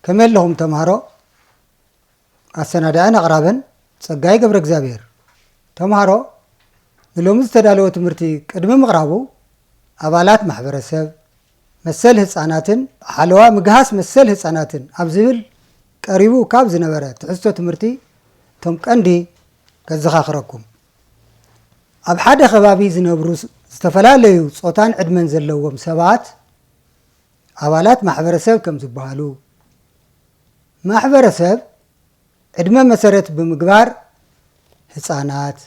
ከመይ ኣለኹም ተምሃሮ? ኣሰናዳእን ኣቕራብን ጸጋይ ገብረ እግዚኣብሔር። ተምሃሮ፣ ንሎሚ ዝተዳለወ ትምህርቲ ቅድሚ ምቕራቡ፣ ኣባላት ማሕበረሰብ፣ መሰል ህጻናትን ሓለዋ ምግሃስ መሰል ህጻናትን ኣብ ዝብል ቀሪቡ ካብ ዝነበረ ትሕዝቶ ትምህርቲ እቶም ቀንዲ ከዘኻኽረኩም። ኣብ ሓደ ከባቢ ዝነብሩ ስ-፣ ዝተፈላለዩ ጾታን ዕድመን ዘለዎም ሰባት ኣባላት ማሕበረሰብ ከም ዝበሃሉ፣ ማሕበረሰብ ዕድመ መሰረት ብምግባር ህጻናት፣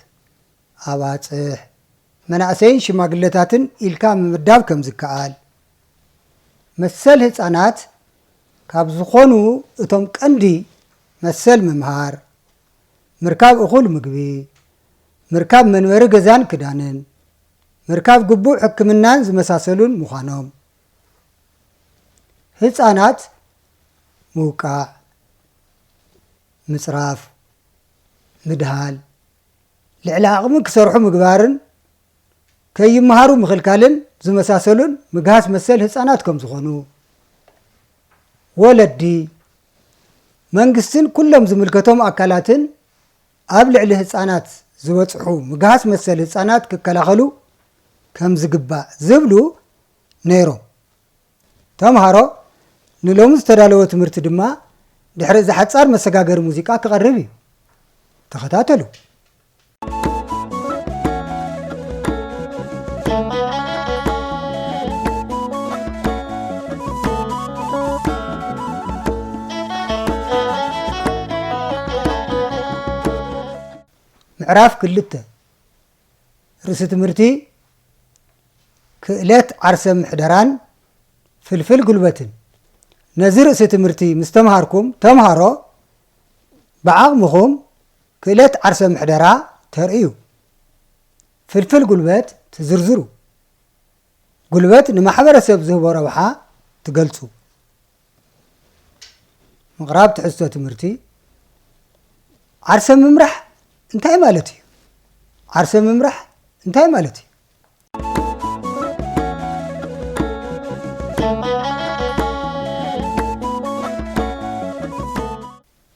ኣባጽሕ፣ መናእሰይን ሽማግለታትን ኢልካ ምምዳብ ከም ዝከኣል፣ መሰል ህጻናት ካብ ዝኾኑ እቶም ቀንዲ መሰል ምምሃር፣ ምርካብ እኹል ምግቢ፣ ምርካብ መንበሪ ገዛን ክዳንን፣ ምርካብ ግቡእ ሕክምናን ዝመሳሰሉን ምዃኖም፣ ህጻናት ምውቃዕ፣ ምጽራፍ፣ ምድሃል፣ ልዕሊ ዓቕሚ ክሰርሑ ምግባርን ከይመሃሩ ምኽልካልን ዝመሳሰሉን ምግሃስ መሰል ህጻናት ከም ዝኾኑ፣ ወለዲ፣ መንግስትን ኩሎም ዝምልከቶም ኣካላትን ኣብ ልዕሊ ህጻናት ዝበጽሑ ምግሃስ መሰል ህጻናት ክከላኸሉ ከም ዝግባእ ዝብሉ ነይሮም። ተምሃሮ፣ ንሎሚ ዝተዳለወ ትምህርቲ ድማ ድሕሪ እዚ ሓጻር መሰጋገሪ ሙዚቃ ክቐርብ እዩ። ተኸታተሉ። ምዕራፍ ክልተ፣ ርእሲ ትምህርቲ ክእለት ዓርሰ ምሕደራን ፍልፍል ጉልበትን። ነዚ ርእሲ ትምህርቲ ምስ ተምሃርኩም፣ ተምሃሮ ብዓቕምኹም ክእለት ዓርሰ ምሕደራ ተርእዩ፣ ፍልፍል ጉልበት ትዝርዝሩ፣ ጉልበት ንማሕበረሰብ ዝህቦ ረብሓ ትገልጹ። ምቕራብ ትሕዝቶ ትምህርቲ፣ ዓርሰ ምምራሕ እንታይ ማለት እዩ? ዓርሰ ምምራሕ እንታይ ማለት እዩ?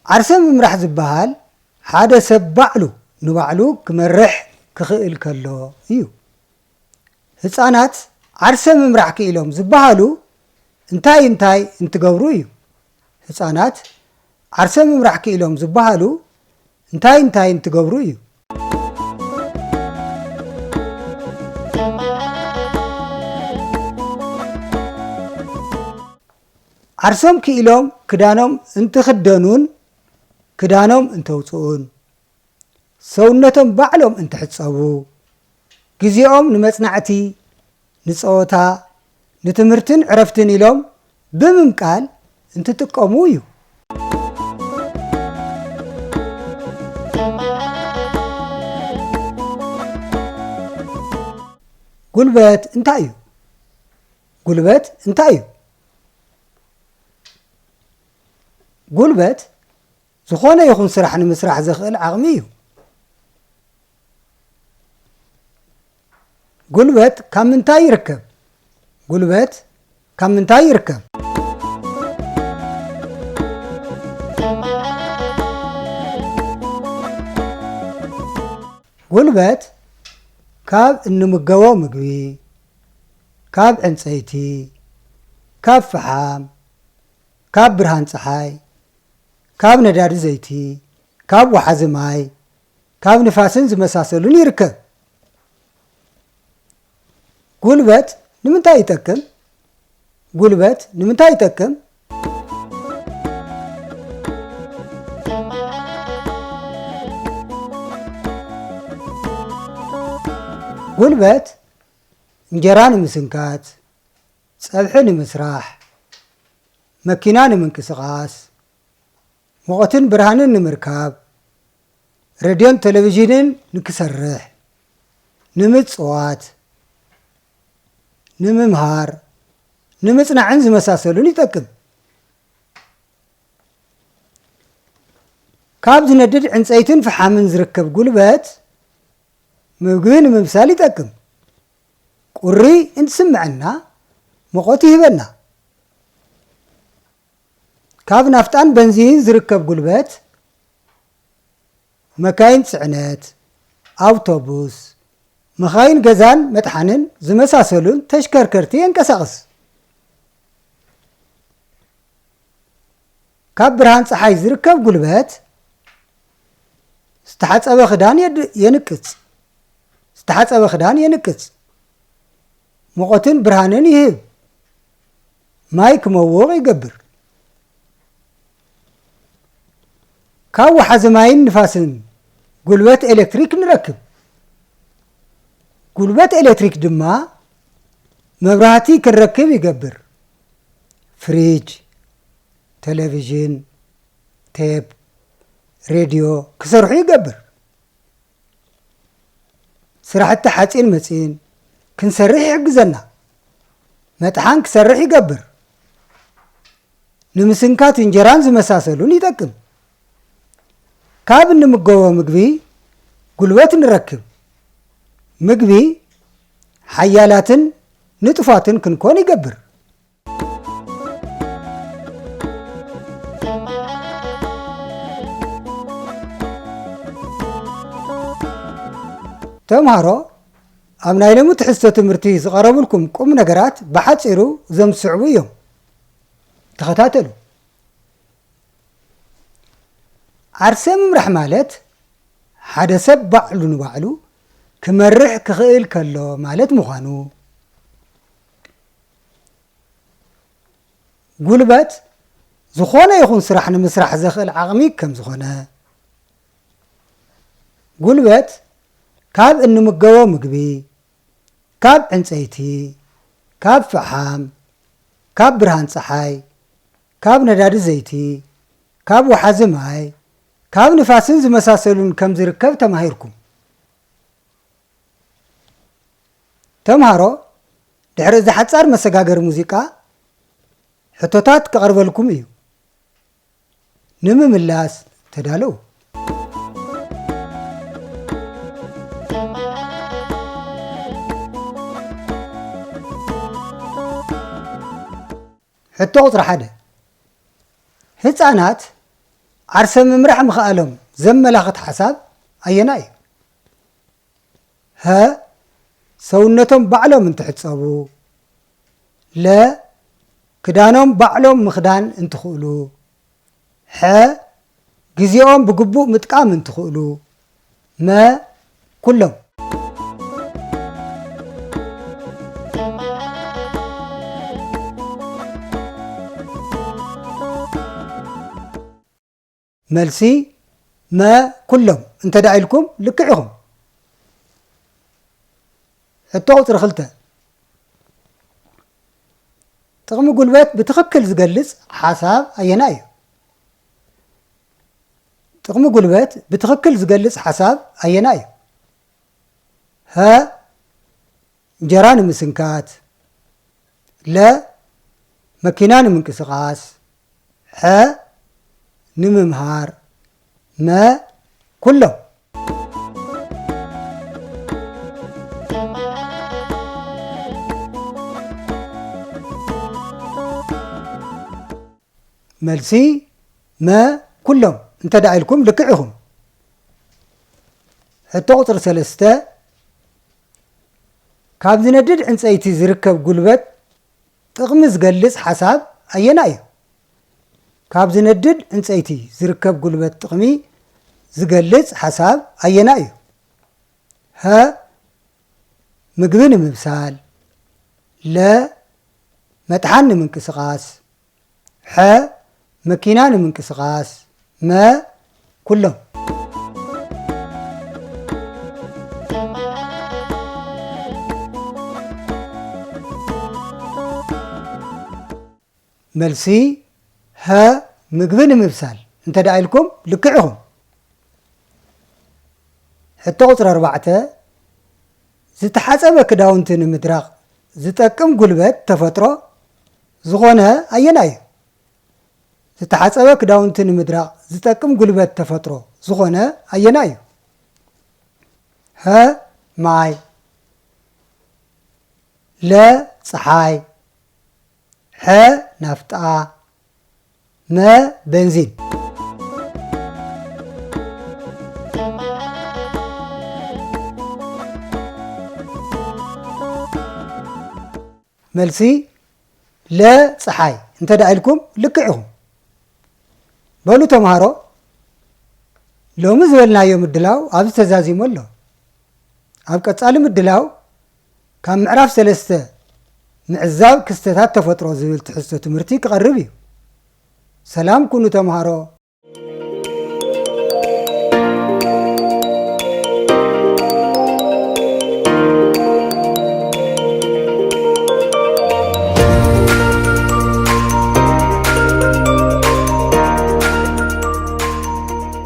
ዓርሰ ምምራሕ ዝበሃል ሓደ ሰብ ባዕሉ ንባዕሉ ክመርሕ ክኽእል ከሎ እዩ። ህጻናት ዓርሰ ምምራሕ ክኢሎም ዝበሃሉ እንታይ እንታይ እንትገብሩ እዩ? ህጻናት ዓርሰ ምምራሕ ክኢሎም ዝበሃሉ እንታይ እንታይ እንትገብሩ እዩ? ዓርሶም ክኢሎም ክዳኖም እንትኽደኑን ክዳኖም እንተውፅኡን፣ ሰውነቶም ባዕሎም እንትሕጸቡ፣ ግዜኦም ንመጽናዕቲ፣ ንጸወታ፣ ንትምህርትን ዕረፍትን ኢሎም ብምምቃል እንትጥቀሙ እዩ። ጉልበት እንታይ እዩ? ጉልበት እንታይ እዩ? ጉልበት ዝኾነ ይኹን ስራሕ ንምስራሕ ዘኽእል ዓቕሚ እዩ። ጉልበት ካብ ምንታይ ይርከብ? ጉልበት ካብ ምንታይ ይርከብ? ጉልበት ካብ እንምገቦ ምግቢ፣ ካብ ዕንጸይቲ፣ ካብ ፈሓም፣ ካብ ብርሃን ጸሓይ፣ ካብ ነዳዲ ዘይቲ፣ ካብ ወሓዚ ማይ፣ ካብ ንፋስን ዝመሳሰሉን ይርከብ። ጉልበት ንምንታይ ይጠቅም? ጉልበት ንምንታይ ይጠቅም? ጉልበት እንጀራ ንምስንካት፣ ጸብሒ ንምስራሕ፣ መኪና ንምንቅስቓስ፣ ሙቐትን ብርሃንን ንምርካብ፣ ሬድዮን ቴሌቪዥንን ንክሰርሕ፣ ንምጽዋት፣ ንምምሃር፣ ንምጽናዕን ዝመሳሰሉን ይጠቅም። ካብ ዝነድድ ዕንጸይትን ፈሓምን ዝርከብ ጉልበት ምግቢ ንምብሳል ይጠቅም። ቁሪ እንትስምዐና ሙቐት ይህበና። ካብ ናፍጣን በንዚንን ዝርከብ ጉልበት፣ መካይን ጽዕነት፣ ኣውቶቡስ፣ መኻይን ገዛን መጥሓንን ዝመሳሰሉን ተሽከርከርቲ የንቀሳቕስ። ካብ ብርሃን ጸሓይ ዝርከብ ጉልበት፣ ዝተሓጸበ ክዳን የድ-፣ የንቅጽ። ዝተሓጸበ ክዳን የንቅጽ። ሙቐትን ብርሃንን ይህብ። ማይ ክመውቕ ይገብር። ካብ ወሓዚ ማይን ንፋስን ጉልበት ኤሌክትሪክ ንረክብ። ጉልበት ኤሌክትሪክ ድማ መብራህቲ ክንረክብ ይገብር። ፍሪጅ፣ ቴሌቪዥን፣ ቴፕ፣ ሬድዮ ክሰርሑ ይገብር። ስራሕቲ ሓፂን መፂን ክንሰርሕ ይሕግዘና። መጥሓን ክሰርሕ ይገብር። ንምስንካት እንጀራን ዝመሳሰሉን ይጠቅም። ካብ እንምገቦ ምግቢ ጉልበት ንረክብ። ምግቢ ሓያላትን ንጡፋትን ክንኮን ይገብር። ተምሃሮ፣ ኣብ ናይ ሎሚ ትሕዝቶ ትምህርቲ ዝቐረቡልኩም ቁም ነገራት ብሓጺሩ እዞም ዝስዕቡ እዮም። ተኸታተሉ። ዓርሰ ምምራሕ ማለት ሓደ ሰብ ባዕሉ ንባዕሉ ክመርሕ ክኽእል ከሎ ማለት ምዃኑ፣ ጉልበት ዝኾነ ይኹን ስራሕ ንምስራሕ ዘኽእል ዓቕሚ ከም ዝኾነ፣ ጉልበት ካብ እንምገቦ ምግቢ፣ ካብ ዕንጸይቲ፣ ካብ ፈሓም፣ ካብ ብርሃን ጸሓይ፣ ካብ ነዳዲ ዘይቲ፣ ካብ ወሓዚ ማይ፣ ካብ ንፋስን ዝመሳሰሉን ከም ዝርከብ ተማሂርኩም። ተምሃሮ፣ ድሕሪ እዚ ሓጻር መሰጋገሪ ሙዚቃ ሕቶታት ክቐርበልኩም እዩ። ንምምላስ ተዳለዉ። ሕቶ ቁጽሪ ሓደ፣ ህጻናት ዓርሰ ምምራሕ ምኽኣሎም ዘመላኽት ሓሳብ ኣየናይ እዩ? ሀ፣ ሰውነቶም ባዕሎም እንትሕጸቡ። ለ፣ ክዳኖም ባዕሎም ምኽዳን እንትኽእሉ። ሐ፣ ግዜኦም ብግቡእ ምጥቃም እንትኽእሉ። መ፣ ኩሎም። መልሲ፣ መ፣ ኩሎም እንተ ደኣ ኢልኩም ልክዕ ኢኹም። ሕቶ ቁጽሪ ክልተ፣ ጥቕሚ ጉልበት ብትኽክል ዝገልጽ ሓሳብ ኣየናይ እዩ? ጥቕሚ ጉልበት ብትኽክል ዝገልጽ ሓሳብ ኣየናይ እዩ? ሀ፣ እንጀራ ንምስንካት። ለ፣ መኪና ንምንቅስቓስ። ሐ፣ ንምምሃር። መ፣ ኩሎም። መልሲ፣ መ፣ ኩሎም እንተ ደኣ ኢልኩም ልክዕ ኢኹም። ሕቶ ቁጽሪ ሰለስተ፣ ካብ ዝነድድ ዕንጸይቲ ዝርከብ ጉልበት ጥቕሚ ዝገልጽ ሓሳብ ኣየናይ እዩ? ካብ ዝነድድ ዕንጸይቲ ዝርከብ ጉልበት ጥቕሚ ዝገልጽ ሓሳብ ኣየናይ እዩ? ሀ፣ ምግቢ ንምብሳል። ለ፣ መጥሓን ንምንቅስቓስ። ሐ፣ መኪና ንምንቅስቓስ። መ፣ ኩሎም። መልሲ፣ ሀ፣ ምግቢ ንምብሳል እንተ ደኣ ኢልኩም ልክዕ ኢኹም። ሕቶ ቁጽሪ ኣርባዕተ፣ ዝተሓጸበ ክዳውንቲ ንምድራቕ ዝጠቅም ጉልበት ተፈጥሮ ዝኾነ ኣየናይ እዩ? ዝተሓጸበ ክዳውንቲ ንምድራቕ ዝጠቅም ጉልበት ተፈጥሮ ዝኾነ ኣየናይ እዩ? ሀ፣ ማይ። ለ፣ ጸሓይ። ሐ፣ ናፍጣ። መ፣ ቤንዚን። መልሲ ለ፣ ጸሓይ። እንተ ደኣ ኢልኩም ልክዕ ኢኹም። በሉ ተምሃሮ፣ ሎሚ ዝበልናዮ ምድላው ኣብዚ ተዛዚሙ ኣሎ። ኣብ ቀጻሊ ምድላው ካብ ምዕራፍ ሰለስተ ምዕዛብ ክስተታት ተፈጥሮ ዝብል ትሕዝቶ ትምህርቲ ክቐርብ እዩ። ሰላም ኩኑ ተምሃሮ፣